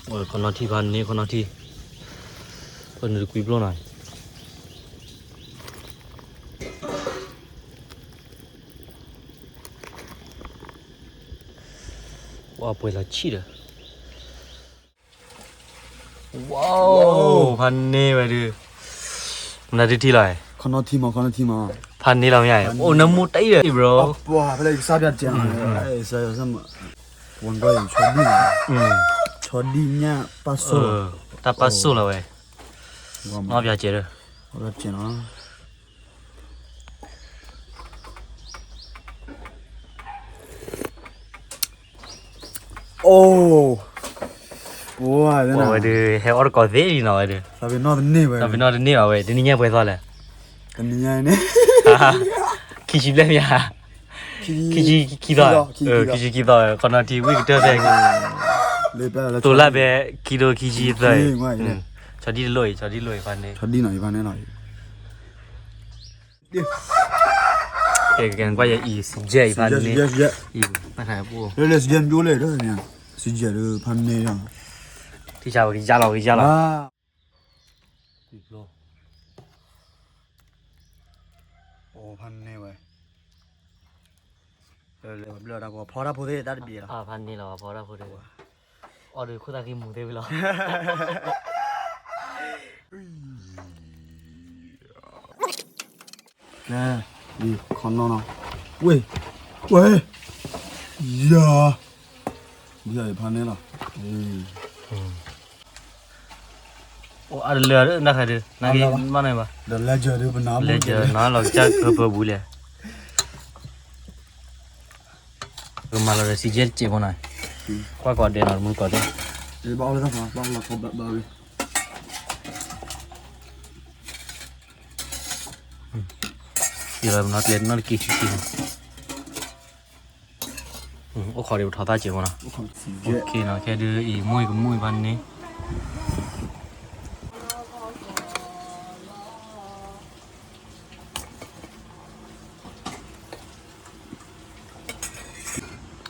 ခီနီၣ်ထံဖးန့ၣ် ခီနီၣ်ထံ, ပနုာ်တကွံပျိနီၤ, ဝါပှဲၤလီၤဆံၣ်ဒီး, ဝါ, ဖးန့ၢ်ဝဲဒုး, မနုၤတထံၣ်လီၤ, ခီနီၣ်ထံမး ခီနီၣ်ထံမး, ဖးန့ၢ်လီၤမ့ၢ်ဧါ, အိၣ်နၢမူတအံၤဒီး bro, ပှၤဖဲလဲၣ်ကစၢ်ပၠးကဲနီၤ, ဆီဒံၣ်, ဆီဒံၣ်ညၣ်ပၢ်စိၣ်, တၢ်ပၢ်စိၣ်လီၤဝဲ, အီၣ်ပၠးကဲဒီး, အီၣ်ပၠးကဲနီၤ. အိၣ်, ပှၤဝဲဒုး ဟဲအီၣ်တကိးသ့လံနီၤဝဲဒုး, သးပ့ၤနီၣ်တန့ၢ်ဘၣ်ဝဲ, တနံၤညါပှဲၤသီလဲၣ်, တနံၤညါန့ၣ်, ခံဆံဘျဲၣ်မ့ၢ်ဧါ, ခံဆံခံသီ, ခံဆံခံသီ, ခီနီၣ်ထံဝံၣ်ကတၢၢ်ဖဲ, တိၤလၢ်ဖဲ ခံဒိခံဆံသၢ, ဆီဒံၣ်တလိၣ်အံၤ ဆီဒံၣ်လိၣ်အံၤဖးန့ၢ်, ဆီဒံၣ်နီၤအံၤဖးန့ၢ်လီၤ. ကဲ ကဲ ကွၢ်ယအံၤ စံးယဲၢ်အံၤဖးန့ၢ်, အံၤ ဘၣ်ထးပူၤ, လၢလၢစံးယဲၢ်မ့ၢ်အိၣ်လဲၣ်ဒီးန့ၣ်, စံးယဲၢ်ဒီးဖးန့ၢ်လီၤ, ထံဆါဝဲကယါလီၤ ကယါလီၤ, အိၣ်ဖးန့ၢ်ဝဲ, လၢလၢဘျၢတၢ်ဖိ ဖီတၢ်ဖိသ့ၣ်တၢ်တဘျံးလီၤ, ဖးန့ၢ်လီၤ ဖီတၢ်ဖိသ့ၣ်, အီၣ်ဒီးခိၣ်သၣ်ဃံမူၤသ့ၣ်ဝံၤလီၤ. ကဲ, အံၤ ခီနီၣ်နီၤ, ဝ့ၢ်, ဝ့ၢ်, ယၤ, ယၤအံၤဖးန့ၢ်လီၤ, အိၣ်အါတလၢာ်ဒီး နၢ်ခဲဒုး နၢ်က့ၤမးန့ၣ်ဘၣ်, လဲၤကၢၤဒုး ပနၢ် လဲၤကၢၤနီၤ လီၤကစၢ်ကပၢပူၤလဲၣ်, ကမၤလီၤဒီး စံးကဲတစဲးဖိနီၤ, ကွၢ်ကိးဒဲးနီၤ တမုၢ်ကိးဒဲး, ဘၣ်အီၣ်လၢတၢ်ဖး ဘၣ်အီၣ်လီၤခီဘၣ်ဘၣ်ဝဲ, ယလီၤပနီၣ်ကျဲနီၣ်တက့ၢ်ခံဆံန့ၣ်, အိၣ်ခိးဒီးပထီၣ်သၣ်စဲးဖိနီၤ, ခဲဒုးအံၤ မူၢ်အံၤကမူၢ်အံၤဖးန့ၢ်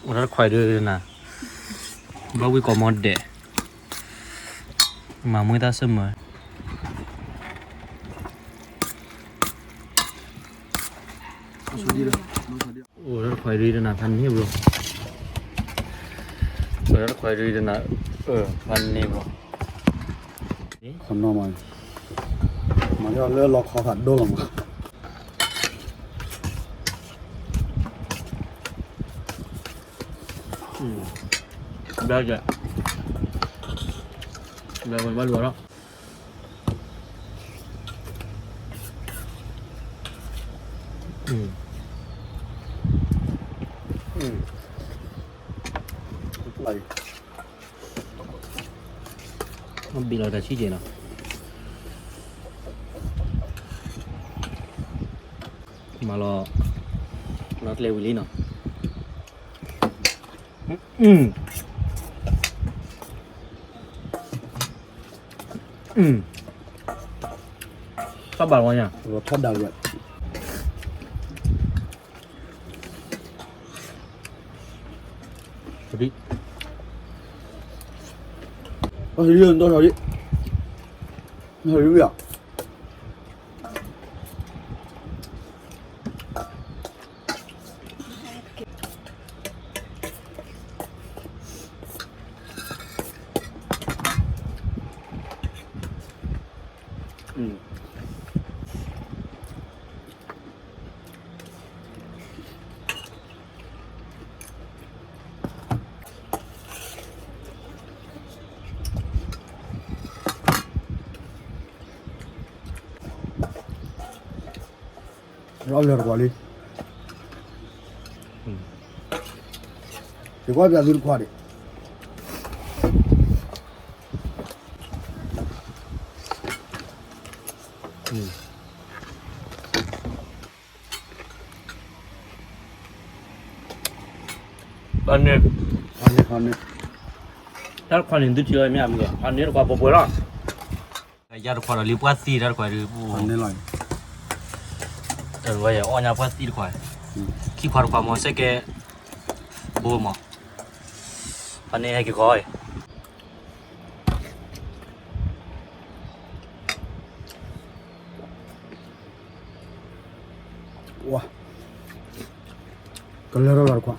အိၣ်တၢ်တခွါဒုးနၤ, ဘၣ်ဝံၣ်ကိးမီဒဲး, မၤမွ့ၢ်တၢ်ဆၢမုၢ်, အိၣ်တၢ်တခွါဒုးနၤ ဖးန့ၢ်ဘျီ, အိၣ်တၢ်တခွါဒုးနၤ, ဖးန့ၢ်ဘျီ, ခီနီၣ်မး, မၤလၢလၢလီၤခီသးဒိၣ်လီၤမး, ဘၣ်ကဲ, ဘၣ်ဝဲဘၣ်လူၤလီၤ, ဘံၣ်လီၤတၢ်ဆံၣ်ကဲနီၤ, မၤလီၤ, လီၤကျဲဝံၤလံနီၤ, ထီၣ်ဘၣ်လီၤညါ, ထီၣ်ဒၣ်လီၤ, ဒီး, ဒီး, ဒီး, လီၤလၢတကွၢ်လံ, ယကွၢ်ပျးသုတခွါဒံး, ဖးန့ၢ်, ဖးန့ၢ်, တၢ်တခွါန့ၣ် သုထံၣ်လီၤမ့ၢ်ဧါ, ဖးန့ၢ်တခွါပှဲၤပှဲၤလီၤ, ယၤတခွါဒီးလံပှၢ်သံတၢ်တခွါဒုး, ဖးန့ၢ်လီၤ, အဝဲယအီၣ်ညါပှၢ်သံတခွါ, ခံခွါတခွါမ့ၢ်စဲကဲ, ဘိမး, ဖးန့ၢ်ဟဲက့ၤဃီအံၤ အ လၢထီၣ်လီၤတကွၢ်.